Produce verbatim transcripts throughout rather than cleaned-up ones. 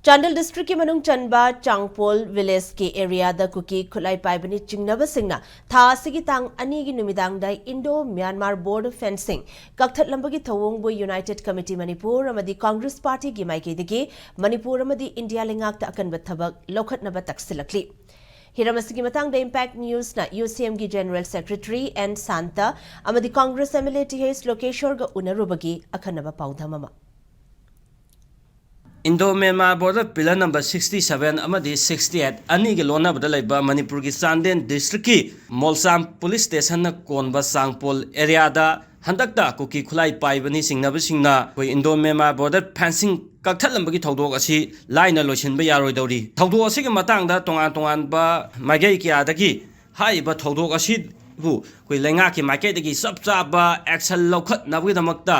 ꯆꯥꯟꯗꯦꯜ ꯗꯤꯁꯇ꯭ꯔꯤꯛꯀꯤ ꯃꯅꯨꯡ ꯆꯟꯕ ꯆꯥꯡꯄꯣꯜ ꯚꯤꯂꯦꯖꯀꯤ ꯑꯦꯔꯤꯌꯥꯗ ꯀꯨꯀꯤ ꯈꯨꯠꯂꯥꯏ ꯄꯥꯏꯕꯅ ꯆꯤꯡꯅꯕꯁꯤꯡꯅ ꯊꯥ ꯑꯁꯤꯒꯤ ꯇꯥꯡ ꯑꯅꯤꯒꯤ ꯅꯨꯃꯤꯗꯥꯡꯗ ꯏꯟꯗꯣ ꯃ꯭ꯌꯥꯟꯃꯥꯔ ꯕꯣꯔꯗꯔ ꯐꯦꯟꯁꯤꯡ ꯀꯛꯊꯠꯂꯝꯕꯒꯤ ꯊꯧꯑꯣꯡꯕꯨ ꯌꯨꯅꯥꯏꯇꯦꯗ ꯀꯃꯤꯇꯤ ꯃꯅꯤꯄꯨꯔ ꯑꯃꯗꯤ ꯀꯪꯒ꯭ꯔꯦꯁ ꯄꯥꯔꯇꯤꯒꯤ ꯃꯥꯏꯀꯩꯗꯒꯤ ꯃꯅꯤꯄꯨꯔ ꯑꯃꯗꯤ ꯏꯟꯗꯤꯌꯥ ꯂꯩꯉꯥꯛꯇ ꯑꯀꯟꯕ ꯊꯕꯛ ꯂꯧꯈꯠꯅꯕ ꯇꯛꯁꯤꯜꯂꯛꯂꯤ꯫ ꯍꯤꯔꯝ ꯑꯁꯤꯒꯤ ꯃꯇꯥꯡꯗ ꯏꯝꯄꯦꯛ ꯅ꯭ꯌꯨꯁꯅ ꯌꯨ ꯁꯤ ꯑꯦꯝꯒꯤ ꯖꯦꯅꯔꯦꯜ ꯁꯦꯀ꯭ꯔꯦꯇꯔꯤ ꯑꯦꯟ ꯁꯥꯟꯇ ꯑꯃꯗꯤ congress M L A T H ꯂꯣꯀꯦꯁꯣꯔꯒ ꯎꯅꯔꯨꯕꯒꯤ ꯑꯀꯟꯅꯕ ꯄꯥꯎꯗꯝ ꯑꯃ꯫ Indo Myanmar border pillar number sixty seven ꯑꯃꯗꯤ ꯁꯤꯛꯁꯇꯤ ꯑꯩꯠ ꯑꯅꯤꯒꯤ ꯂꯣꯟꯅꯕꯗ ꯂꯩꯕ ꯃꯅꯤꯄꯨꯔꯒꯤ ꯆꯥꯟꯗꯦꯜ ꯗꯤꯁꯇ꯭ꯔꯤꯛꯀꯤ ꯃꯣꯜꯆꯥꯝ ꯄꯨꯂꯤꯁ ꯁ꯭ꯇꯦꯁꯟꯅ ꯀꯣꯟꯕ ꯆꯥꯡꯄꯣꯜ ꯑꯦꯔꯤꯌꯥꯗ ꯍꯟꯗꯛꯇ ꯀꯨꯀꯤ ꯈꯨꯠꯂꯥꯏ ꯄꯥꯏꯕꯅꯤ ꯆꯤꯡꯅꯕꯁꯤꯡꯅ ꯑꯩꯈꯣꯏ ꯏꯟꯗꯣ ꯃ꯭ꯌꯥꯟꯃꯥꯔ ꯕꯣꯔꯗꯔ ꯐꯦꯟꯁꯤꯡ ꯀꯛꯊꯠꯂꯝꯕꯒꯤ ꯊꯧꯗꯣꯛ ꯑꯁꯤ ꯂꯥꯏꯅ ꯂꯣꯏꯁꯤꯟꯕ ꯌꯥꯔꯣꯏꯗꯧꯔꯤ꯫ ꯊꯧꯗꯣꯛ ꯑꯁꯤꯒꯤ ꯃꯇꯥꯡꯗ ꯇꯣꯉꯥꯟ ꯇꯣꯉꯥꯟꯕ ꯃꯥꯏꯀꯩ ꯀꯌꯥꯗꯒꯤ ꯍꯥꯏꯔꯤꯕ ꯊꯧꯗꯣꯛ ꯑꯁꯤꯕꯨ ꯑꯩꯈꯣꯏ ꯂꯩꯉꯥꯛꯀꯤ ꯃꯥꯏꯀꯩꯗꯒꯤ ꯆꯞ ꯆꯥꯕ ꯑꯦꯛꯁꯟ ꯂꯧꯈꯠꯅꯕꯒꯤꯗꯃꯛꯇ,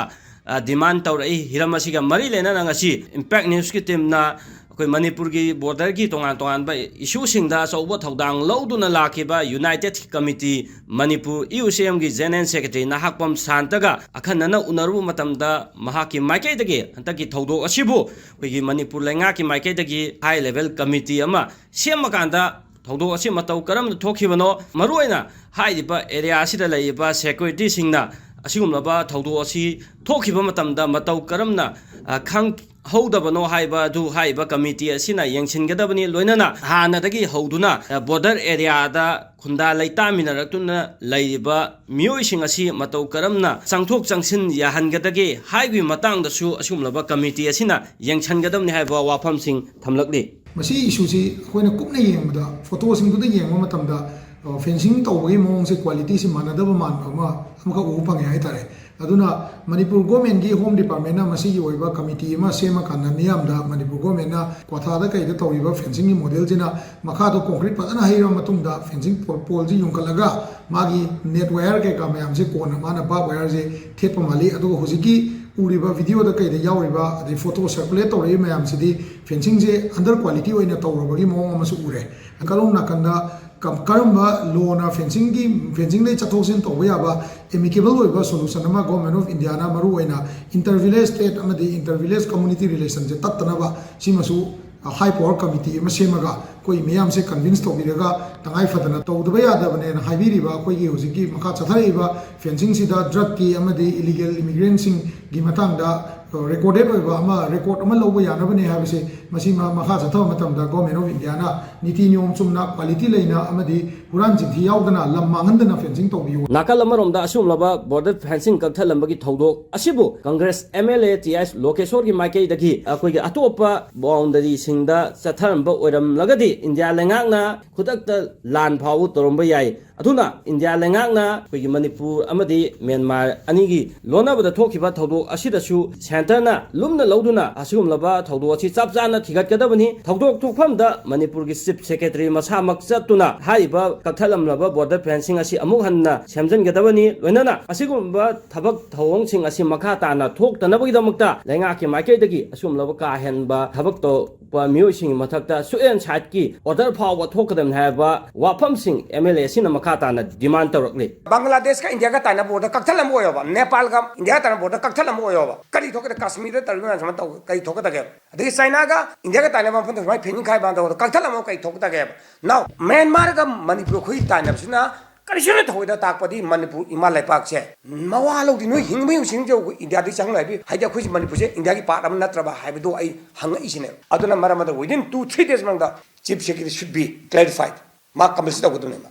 ꯑ, ꯗꯤꯃꯥꯟ ꯇꯧꯔꯛꯏ꯫ ꯍꯤꯔꯝ ꯑꯁꯤꯒ ꯃꯔꯤ ꯂꯩꯅꯅ ꯉꯁꯤ ꯏꯝꯄꯦꯛ ꯅ꯭ꯌꯨꯁꯀꯤ ꯇꯤꯝꯅ ꯑꯩꯈꯣꯏ ꯃꯅꯤꯄꯨꯔꯒꯤ ꯕꯣꯔꯗꯔꯒꯤ ꯇꯣꯉꯥꯟ ꯇꯣꯉꯥꯟꯕ ꯏꯁꯨꯁꯤꯡꯗ ꯑꯆꯧꯕ ꯊꯧꯗꯥꯡ ꯂꯧꯗꯨꯅ ꯂꯥꯛꯈꯤꯕ ꯌꯨꯅꯥꯏꯇꯦꯗ ꯀꯃꯤꯇꯤ ꯃꯅꯤꯄꯨꯔ, ꯌꯨ ꯁꯤ ꯑꯦꯝꯒꯤ ꯖꯦꯅꯔꯦꯜ ꯁꯦꯀ꯭ꯔꯦꯇꯔꯤ ꯅꯍꯥꯛꯄꯝ ꯁꯥꯟꯇꯒ ꯑꯈꯟꯅꯅ ꯎꯅꯔꯨꯕ ꯃꯇꯝꯗ ꯃꯍꯥꯛꯀꯤ ꯃꯥꯏꯀꯩꯗꯒꯤ ꯍꯟꯗꯛꯀꯤ ꯊꯧꯗꯣꯛ ꯑꯁꯤꯕꯨ ꯑꯩꯈꯣꯏꯒꯤ ꯃꯅꯤꯄꯨꯔ ꯂꯩꯉꯥꯛꯀꯤ ꯃꯥꯏꯀꯩꯗꯒꯤ ꯍꯥꯏ ꯂꯦꯚꯦꯜ ꯀꯃꯤꯇꯤ ꯑꯃ ꯁꯦꯝꯃꯀꯥꯟꯗ ꯊꯧꯗꯣꯛ ꯑꯁꯤ ꯃꯇꯧ ꯀꯔꯝꯅ ꯊꯣꯛꯈꯤꯕꯅꯣ, ꯃꯔꯨꯑꯣꯏꯅ ꯍꯥꯏꯔꯤꯕ ꯑꯦꯔꯤꯌꯥ ꯑꯁꯤꯗ ꯂꯩꯔꯤꯕ ꯁꯦꯀ꯭ꯌꯨꯔꯤꯇꯤꯁꯤꯡꯅ ꯑꯁꯤꯒꯨꯝꯂꯕ ꯊꯧꯗꯣꯛ ꯑꯁꯤ ꯊꯣꯛꯈꯤꯕ ꯃꯇꯝꯗ ꯃꯇꯧ ꯀꯔꯝꯅ, ꯑ, ꯈꯪꯍꯧꯗꯕꯅꯣ ꯍꯥꯏꯕ ꯑꯗꯨ ꯍꯥꯏꯔꯤꯕ ꯀꯃꯤꯇꯤ ꯑꯁꯤꯅ ꯌꯦꯡꯁꯤꯟꯒꯗꯕꯅꯤ꯫ ꯂꯣꯏꯅꯅ ꯍꯥꯟꯅꯗꯒꯤ ꯍꯧꯗꯨꯅ, ꯑ, ꯕꯣꯔꯗꯔ ꯑꯦꯔꯤꯌꯥꯗ ꯈꯨꯟꯗꯥ ꯂꯩꯇꯥꯃꯤꯟꯅꯔꯛꯇꯨꯅ ꯂꯩꯔꯤꯕ ꯃꯤꯑꯣꯏꯁꯤꯡ ꯑꯁꯤ ꯃꯇꯧ ꯀꯔꯝꯅ ꯆꯪꯊꯣꯛ ꯆꯪꯁꯤꯟ ꯌꯥꯍꯟꯒꯗꯒꯦ ꯍꯥꯏꯕꯒꯤ ꯃꯇꯥꯡꯗꯁꯨ ꯑꯁꯤꯒꯨꯝꯂꯕ ꯀꯃꯤꯇꯤ ꯑꯁꯤꯅ ꯌꯦꯡꯁꯤꯟꯒꯗꯕꯅꯤ ꯍꯥꯏꯕ ꯋꯥꯐꯝꯁꯤꯡ ꯊꯝꯂꯛꯂꯤ꯫ ꯃꯁꯤ ꯏꯁꯨꯁꯤ ꯑꯩꯈꯣꯏꯅ ꯀꯨꯞꯅ ꯌꯦꯡꯕꯗ, ꯐꯣꯇꯣꯁꯤꯡꯗꯨꯗ ꯌꯦꯡꯕ ꯃꯇꯝꯗ, ꯑ, ꯐꯦꯟꯁꯤꯡ ꯇꯧꯕꯒꯤ ꯃꯑꯣꯡꯁꯦ, ꯀ꯭ꯋꯥꯂꯤꯇꯤꯁꯤ ꯃꯥꯟꯅꯗꯕ ꯃꯥꯟꯕ ꯑꯃ, ꯑꯃꯈꯛ ꯎꯕ ꯐꯪꯉꯦ ꯍꯥꯏꯇꯥꯔꯦ꯫ ꯑꯗꯨꯅ ꯃꯅꯤꯄꯨꯔ ꯒꯣꯔꯃꯦꯟꯒꯤ ꯍꯣꯝ ꯗꯤꯄꯥꯔꯠꯃꯦꯟꯅ ꯃꯁꯤꯒꯤ ꯑꯣꯏꯕ ꯀꯃꯤꯇꯤ ꯑꯃ ꯁꯦꯝꯃꯀꯥꯟꯗ, ꯃꯤꯌꯥꯝꯗ ꯃꯅꯤꯄꯨꯔ ꯒꯣꯔꯃꯦꯟꯅ ꯀ꯭ꯋꯥꯊꯥꯗ ꯀꯩꯗ ꯇꯧꯔꯤꯕ ꯐꯦꯟꯁꯤꯡꯒꯤ ꯃꯣꯗꯦꯜꯁꯤꯅ, ꯃꯈꯥꯗꯣ ꯀꯣꯟꯀ꯭ꯔꯤꯠ ꯐꯖꯅ ꯍꯩꯔꯕ ꯃꯇꯨꯡꯗ, ꯐꯦꯟꯁꯤꯡ ꯄꯣꯜ-, ꯄꯣꯜꯁꯤ ꯌꯨꯡꯈꯠꯂꯒ, ꯃꯥꯒꯤ ꯅꯦꯠ ꯋꯥꯌꯔ ꯀꯩꯀꯥ ꯃꯌꯥꯝꯁꯦ ꯀꯣꯟꯅ ꯃꯥꯅ ꯕꯥꯔꯕ ꯋꯥꯌꯔꯁꯦ ꯊꯦꯠꯄ ꯃꯥꯜꯂꯤ꯫ ꯑꯗꯨꯒ ꯍꯧꯖꯤꯛꯀꯤ ꯎꯔꯤꯕ ꯚꯤꯗꯤꯑꯣꯗ ꯀꯩꯗ ꯌꯥꯎꯔꯤꯕ ꯑꯗꯩ ꯐꯣꯇꯣ ꯁꯔꯀꯨꯂꯦꯠ ꯇꯧꯔꯛꯏ ꯃꯌꯥꯝꯁꯤꯗꯤ ꯐꯦꯟꯁꯤꯡꯁꯦ ꯑꯟꯗꯔ ꯀ꯭ꯋꯥꯂꯤꯇꯤ ꯑꯣꯏꯅ ꯇꯧꯔꯕꯒꯤ ꯃꯑꯣꯡ ꯑꯃꯁꯨ ꯎꯔꯦ꯫ ꯀꯔꯣꯝ ꯅꯥꯀꯟꯗ ꯀ- ꯀꯔꯝꯕ ꯂꯣꯅ ꯐꯦꯟꯁꯤꯡꯒꯤ, ꯐꯦꯟꯁꯤꯡꯗꯩ ꯆꯠꯊꯣꯛ ꯆꯠꯁꯤꯟ ꯇꯧꯕ ꯌꯥꯕ ꯑꯦꯃꯤꯀꯦꯕꯜ ꯑꯣꯏꯕ ꯁꯣꯂꯨꯁꯟ ꯑꯃ ꯒꯣꯔꯃꯦꯟ ꯑꯣꯐ ꯏꯟꯗꯤꯌꯥꯅ ꯃꯔꯨ ꯑꯣꯏꯅ ꯏꯟꯇꯔ ꯚꯤꯂꯦꯖ ꯁ꯭ꯇꯦꯠ ꯑꯃꯗꯤ ꯏꯟꯇꯔ ꯚꯤꯂꯦꯖ ꯀꯝꯃꯨꯅꯤꯇꯤ ꯔꯤꯂꯦꯁꯟꯁꯦ ꯇꯠꯇꯅꯕ ꯁꯤꯃꯁꯨ ꯍꯥꯏ ꯄꯋꯥꯔ ꯀꯃꯤꯇꯤ ꯑꯃ ꯁꯦꯝꯃꯒ ꯑꯩꯈꯣꯏ ꯃꯤꯌꯥꯝꯁꯦ ꯀꯟꯚꯤꯟꯁ ꯇꯧꯕꯤꯔꯒ ꯇꯉꯥꯏ ꯐꯗꯅ ꯇꯧꯗꯕ ꯌꯥꯗꯕꯅꯦꯅ ꯍꯥꯏꯕꯤꯔꯤꯕ ꯑꯩꯈꯣꯏꯒꯤ ꯍꯧꯖꯤꯛꯀꯤ ꯃꯈꯥ ꯆꯠꯊꯔꯛꯏꯕ ꯐꯦꯟꯁꯤꯡꯁꯤꯗ ꯗ꯭ꯔꯒꯀꯤ ꯑꯃꯗꯤ ꯏꯂꯤꯒꯦꯜ ꯏꯃꯤꯒ꯭ꯔꯦꯟꯁꯤꯡꯒꯤ ꯃꯇꯥꯡꯗ ꯔꯦꯀꯣꯔꯗꯦꯠ ꯑꯣꯏꯕ ꯑꯃ, ꯔꯦꯀꯣꯔꯠ ꯑꯃ ꯂꯧꯕ ꯌꯥꯅꯕꯅꯦ ꯍꯥꯏꯕꯁꯦ ꯃꯁꯤ ꯃ-, ꯃꯈꯥ ꯆꯠꯊꯕ ꯃꯇꯝꯗ ꯒꯣꯔꯃꯦꯟ ꯑꯣꯐ ꯏꯟꯗꯤꯌꯥꯅ ꯅꯤꯇꯤ ꯅꯤꯌꯣꯝ ꯆꯨꯝꯅ, ꯀ꯭ꯋꯥꯂꯤꯇꯤ ꯂꯩꯅ ꯑꯃꯗꯤ ꯍꯨꯔꯥꯟ ꯆꯤꯟꯊꯤ ꯌꯥꯎꯗꯅ ꯂꯝ ꯃꯥꯡꯍꯟꯗꯅ ꯐꯦꯟꯁꯤꯡ ꯇꯧꯕꯤꯌꯨ꯫ ꯅꯥꯀꯜ ꯑꯃꯔꯣꯝꯗ ꯑꯁꯤꯒꯨꯝꯂꯕ ꯕꯣꯔꯗꯔ ꯐꯦꯟꯁꯤꯡ ꯀꯛꯊꯠꯂꯝꯕꯒꯤ ꯊꯧꯗꯣꯛ ꯑꯁꯤꯕꯨ congress M L A T I ꯂꯣꯀꯦꯁꯣꯔꯒꯤ ꯃꯥꯏꯀꯩꯗꯒꯤ ꯑꯩꯈꯣꯏꯒꯤ ꯑꯇꯣꯞꯄ ꯕꯥꯎꯟꯗꯔꯤꯁꯤꯡꯗ ꯆꯠꯊꯔꯝꯕ ꯑꯣꯏꯔꯝꯂꯒꯗꯤ ꯏꯟꯗꯤꯌꯥ ꯂꯩꯉꯥꯛꯅ ꯈꯨꯗꯛꯇ ꯂꯥꯟ ꯐꯥꯎꯕ ꯇꯧꯔꯝꯕ ꯌꯥꯏ꯫ ꯑꯗꯨꯅ ꯏꯟꯗꯤꯌꯥ ꯂꯩꯉꯥꯛꯅ ꯑꯩꯈꯣꯏꯒꯤ ꯃꯅꯤꯄꯨꯔ ꯑꯃꯗꯤ ꯃ꯭ꯌꯥꯟꯃꯥꯔ ꯑꯅꯤꯒꯤ ꯂꯣꯟꯅꯕꯗ ꯊꯣꯛꯈꯤꯕ ꯊꯧꯗꯣꯛ ꯑꯁꯤꯗꯁꯨ ꯁꯦꯟꯇꯔꯅ ꯂꯨꯝꯅ ꯂꯧꯗꯨꯅ ꯑꯁꯤꯒꯨꯝꯂꯕ ꯊꯧꯗꯣꯛ ꯑꯁꯤ ꯆꯞ ꯆꯥꯅ ꯊꯤꯒꯠꯀꯗꯕꯅꯤ꯫ ꯊꯧꯗꯣꯛ ꯊꯣꯛꯐꯝꯗ ꯃꯅꯤꯄꯨꯔꯒꯤ ꯆꯤꯐ ꯁꯦꯀ꯭ꯔꯦꯇꯔꯤ ꯃꯁꯥꯃꯛ ꯆꯠꯇꯨꯅ ꯍꯥꯏꯔꯤꯕ ꯀꯛꯊꯠꯂꯝꯂꯕ ꯕꯣꯔꯗꯔ ꯐꯦꯟꯁꯤꯡ ꯑꯁꯤ ꯑꯃꯨꯛ ꯍꯟꯅ ꯁꯦꯝꯖꯤꯟꯒꯗꯕꯅꯤ꯫ ꯂꯣꯏꯅꯅ ꯑꯁꯤꯒꯨꯝꯕ ꯊꯕꯛ ꯊꯧꯑꯣꯡꯁꯤꯡ ꯑꯁꯤ ꯃꯈꯥ ꯇꯥꯅ ꯊꯣꯛꯇꯅꯕꯒꯤꯗꯃꯛꯇ ꯂꯩꯉꯥꯛꯀꯤ ꯃꯥꯏꯀꯩꯗꯒꯤ ꯑꯁꯤꯒꯨꯝꯂꯕ ꯀꯥ ꯍꯦꯟꯕ ꯊꯕꯛ ꯇꯧ-, ꯄ ꯃꯤꯑꯣꯏꯁꯤꯡꯒꯤ ꯃꯊꯛꯇ ꯁꯨꯛꯑꯦꯟ ꯁꯥꯏꯠꯀꯤ ꯑꯣꯔꯗꯔ ꯐꯥꯎꯕ ꯊꯣꯛꯀꯗꯕꯅꯤ ꯍꯥꯏꯕ ꯋꯥꯐꯝꯁꯤꯡ ꯑꯦꯝ ꯑꯦꯜ ꯑꯦ ꯑꯁꯤꯅ ꯃꯈꯥ ꯇꯥꯅ ꯗꯤꯃꯥꯟ ꯇꯧꯔꯛꯂꯤ꯫ ꯕꯪꯒ꯭ꯂꯥꯗꯦꯁꯀ ꯏꯟꯗꯤꯌꯥꯒ ꯇꯥꯏꯅꯕ ꯕꯣꯔꯗꯔ ꯀꯛꯊꯠꯂꯝꯕ ꯑꯣꯏꯌꯣꯕ, ꯅꯦꯄꯥꯜꯒ ꯏꯟꯗꯤꯌꯥꯒ ꯇꯥꯏꯅꯕ ꯕꯣꯔꯗꯔ ꯀꯛꯊꯠꯂꯝꯕ ꯑꯣꯏꯌꯣꯕ, ꯀꯔꯤ ꯊꯣꯛꯀꯗ? ꯀꯥꯁꯃꯤꯔꯗ ꯇꯧꯔꯤꯕ ꯃꯌꯥꯝ ꯁꯨꯃꯥꯏꯅ ꯇꯧ-, ꯀꯔꯤ ꯊꯣꯛꯀꯗꯒꯦꯕ? ꯑꯗꯒꯤ ꯆꯥꯏꯅꯥꯒ ꯏꯟꯗꯤꯌꯥꯒ ꯇꯥꯏꯅꯕ ꯃꯐꯝꯗ ꯁꯨꯃꯥꯏꯅ ꯐꯦꯟꯁꯤꯡ ꯈꯥꯏꯕ ꯇꯧꯕꯗ ꯀꯛꯊꯠꯂꯝꯕ ꯀꯔꯤ ꯊꯣꯛꯀꯗꯒꯦꯕ? ꯅꯥꯎ, ꯃ꯭ꯌꯥꯟꯃꯥꯔꯒ ꯃꯅꯤꯄꯨꯔ ꯑꯩꯈꯣꯏ ꯇꯥꯏꯅꯕꯁꯤꯅ ꯀꯔꯤꯁꯨ ꯅꯠꯇꯦ꯫ ꯊꯧꯑꯣꯏꯗ ꯇꯥꯛꯄꯗꯤ ꯃꯅꯤꯄꯨꯔ ꯏꯃꯥ ꯂꯩꯄꯥꯛꯁꯦ ꯃꯋꯥ ꯂꯧꯗꯦ꯫ ꯅꯣꯏ ꯍꯤꯡꯕ ꯌꯦꯡꯁꯤꯡꯁꯦ ꯏꯟꯗꯤꯌꯥꯗꯒꯤ ꯆꯪꯂꯛꯏ ꯍꯥꯏꯕꯤ-, ꯍꯥꯏꯗꯤ ꯑꯩꯈꯣꯏꯁꯦ ꯃꯅꯤꯄꯨꯔꯁꯦ ꯏꯟꯗꯤꯌꯥꯒꯤ ꯄꯥꯔꯠ ꯑꯃ ꯅꯠꯇ꯭ꯔꯕ ꯍꯥꯏꯕꯗꯨ ꯑꯩ ꯍꯪꯉꯛꯏꯁꯤꯅꯦ꯫ ꯑꯗꯨꯅ ꯃꯔꯝ ꯑꯗꯨꯅ within two three days ꯃꯅꯨꯡꯗ chief secretary should be clarified꯫ ꯃꯥ ꯀꯝꯄꯜꯁꯔꯤ ꯇꯧꯒꯗꯕꯅꯦꯕ꯫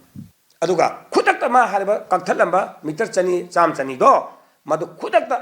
ꯑꯗꯨꯒ ꯈꯨꯗꯛꯇ ꯃꯥ ꯍꯥꯏꯔꯤꯕ ꯀꯛꯊꯠꯂꯝꯕ ꯃꯤꯇꯔ ꯆꯅꯤ, ꯆꯥꯝꯃ ꯆꯅꯤꯗꯣ ꯃꯗꯨ ꯈꯨꯗꯛꯇ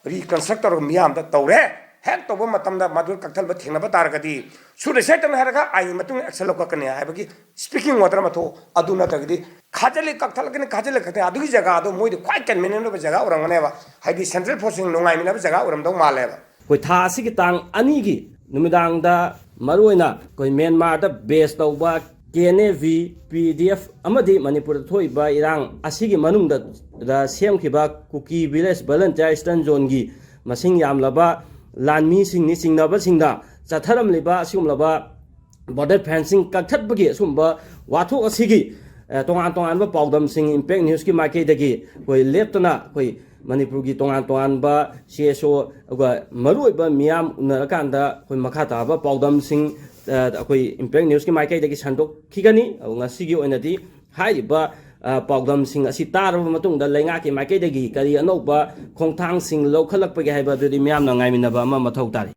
ꯔꯤꯀꯟꯁꯇ꯭ꯔꯛ ꯇꯧꯔꯒ ꯃꯤꯌꯥꯝꯗ ꯇꯧꯔꯦ꯫ ꯍꯦꯛ ꯇꯧꯕ ꯃꯇꯝꯗ ꯃꯗꯨ ꯀꯛꯊꯠꯂꯝꯕ ꯊꯦꯡꯅꯕ ꯇꯥꯔꯒꯗꯤ ꯁꯨꯔ ꯁꯦꯠꯇꯅ ꯍꯥꯏꯔꯒ ꯑꯥꯏꯟꯒꯤ ꯃꯇꯨꯡ ꯏꯟꯅ ꯑꯦꯛꯁꯟ ꯂꯧꯈꯠꯀꯅꯤ ꯍꯥꯏꯕꯒꯤ ꯁ꯭ꯄꯤꯀꯤꯡ ꯑꯣꯔꯗꯔ ꯑꯃ ꯊꯣꯛ, ꯑꯗꯨ ꯅꯠꯇ꯭ꯔꯒꯗꯤ ꯈꯥꯖꯤꯜꯂꯤ ꯀꯛꯊꯠꯂꯛꯀꯅꯤ, ꯈꯥꯖꯤꯜꯂꯤ ꯀꯛꯊꯠꯂꯛꯀꯅꯤ꯫ ꯑꯗꯨꯒꯤ ꯖꯒꯥꯗꯣ ꯃꯣꯏꯗꯤ ꯈ꯭ꯋꯥꯏ ꯀꯟꯚꯤꯅꯤꯌꯟ ꯑꯣꯏꯕ ꯖꯒꯥ ꯑꯣꯏꯔꯝꯒꯅꯦꯕ, ꯍꯥꯏꯗꯤ ꯁꯦꯟꯇ꯭ꯔꯦꯜ ꯐꯣꯔꯁꯁꯤꯡ ꯅꯨꯡꯉꯥꯏꯃꯤꯟꯅꯕ ꯖꯒꯥ ꯑꯣꯏꯔꯝꯗꯧ ꯃꯥꯜꯂꯦꯕ꯫ ꯑꯩꯈꯣꯏ ꯊꯥ ꯑꯁꯤꯒꯤ ꯇꯥꯡ ꯑꯅꯤꯒꯤ ꯅꯨꯃꯤꯗꯥꯡꯗ ꯃꯔꯨꯑꯣꯏꯅ ꯑꯩꯈꯣꯏ ꯃ꯭ꯌꯥꯟꯃꯥꯔꯗ ꯕꯦꯁ ꯇꯧꯕ K N A V, P D F ꯑꯃꯗꯤ ꯃꯅꯤꯄꯨꯔꯗ ꯊꯣꯛꯏꯕ ꯏꯔꯥꯡ ꯑꯁꯤꯒꯤ ꯃꯅꯨꯡꯗ ꯁꯦꯝꯈꯤꯕ ꯀꯨꯀꯤ ꯚꯤꯂꯦꯖ ꯚꯣꯂꯟꯇꯤꯌꯔ ꯏꯁꯇꯔꯟ ꯖꯣꯟꯒꯤ ꯃꯁꯤꯡ ꯌꯥꯝꯂꯕ ꯂꯥꯟꯃꯤꯁꯤꯡꯅꯤ ꯆꯤꯡꯅꯕꯁꯤꯡꯗ ꯆꯠꯊꯔꯝꯂꯤꯕ ꯑꯁꯤꯒꯨꯝꯂꯕ border fencing ꯀꯛꯊꯠꯄꯒꯤ ꯑꯁꯤꯒꯨꯝꯕ ꯋꯥꯊꯣꯛ ꯑꯁꯤꯒꯤ, ꯑ, ꯇꯣꯉꯥꯟ ꯇꯣꯉꯥꯟꯕ ꯄꯥꯎꯗꯝꯁꯤꯡ Impact Newsꯀꯤ ꯃꯥꯏꯀꯩꯗꯒꯤ ꯑꯩꯈꯣꯏ ꯂꯦꯞꯇꯅ ꯑꯩꯈꯣꯏ ꯃꯅꯤꯄꯨꯔꯒꯤ ꯇꯣꯉꯥꯟ ꯇꯣꯉꯥꯟꯕ C S O, ꯑꯗꯨꯒ ꯃꯔꯨꯑꯣꯏꯕ ꯃꯤꯌꯥꯝ ꯎꯅꯔꯀꯥꯟꯗ ꯑꯩꯈꯣꯏ ꯃꯈꯥ ꯇꯥꯕ ꯄꯥꯎꯗꯝꯁꯤꯡ, ꯑ, ꯑꯩꯈꯣꯏ Impact Newsꯀꯤ ꯃꯥꯏꯀꯩꯗꯒꯤ ꯁꯟꯗꯣꯛꯈꯤꯒꯅꯤ꯫ ꯑꯗꯨ ꯉꯁꯤꯒꯤ ꯑꯣꯏꯅꯗꯤ ꯍꯥꯏꯔꯤꯕ, ꯑ, ꯄꯥꯎꯗꯝꯁꯤꯡ ꯑꯁꯤ ꯇꯥꯔꯕ ꯃꯇꯨꯡꯗ ꯂꯩꯉꯥꯛꯀꯤ ꯃꯥꯏꯀꯩꯗꯒꯤ ꯀꯔꯤ ꯑꯅꯧꯕ ꯈꯣꯡꯊꯥꯡꯁꯤꯡ ꯂꯧꯈꯠꯂꯛꯄꯒꯦ ꯍꯥꯏꯕ ꯑꯗꯨꯗꯤ ꯃꯤꯌꯥꯝꯅ ꯉꯥꯏꯃꯤꯟꯅꯕ ꯑꯃ ꯃꯊꯧ ꯇꯥꯔꯤ꯫